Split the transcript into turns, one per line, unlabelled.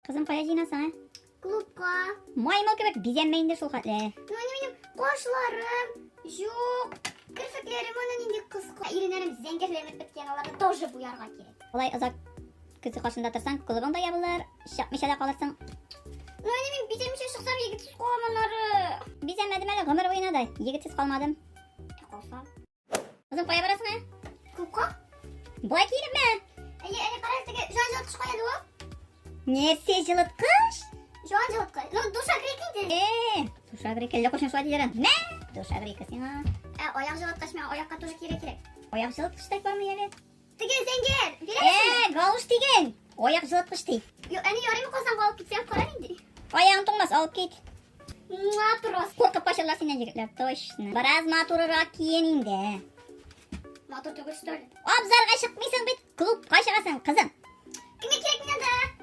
Кызым, кая җыенасың, ә?
Клубка.
Маймыл кебек бизәнмә инде шул хәтле.
Ну, әни, минем кашларым юк. Керфекләрем аны нинди кыска. Иреннәрем зәңгәрләнеп беткән, аларны тоже буярга кирәк.
Алай озак көзге каршында торсаң, клубың да ябылыр, чапмыйча да калырсың.
Ну, әни, мин бизәнмичә чыксам, егетсез калам аннары.
Бизәнмәдем әле гомер буена да, егетсез калмадым.
Ә калсам?
Кызым, кая барасың, ә?
Клубка?
Болай киенепме?
Әйе, әни, кара, теге җан җылыткыч кая ул?
Нәрсә җылыткыч?
Җан җылыткыч. Ну, душегрейка инде.
Э, душегрейка, әллә кайчан шулай диләр. Мә, душегрейка сиңа.
Ә, аяк җылыткыч миңа аякка тоже кирәк кирәк.
Аяк җылыткыч та бармы әле?
Теге зәңгәр, бирәсеңме?
Э, галуш дигән. Аяк җылыткыч ди.
Юк, әни, ярыймы Казанга алып китсәм, кара нинди.
Аягың туңмас, алып кит.
Муа, просто.
Куркып качарлар синнән егетләр, точно. Бераз матуррак киен инде.
Матур түгел, что ли?
Абзарга чыкмыйсың бит, клубка чыгасың, кызым.
Кемгә кирәк мин анда?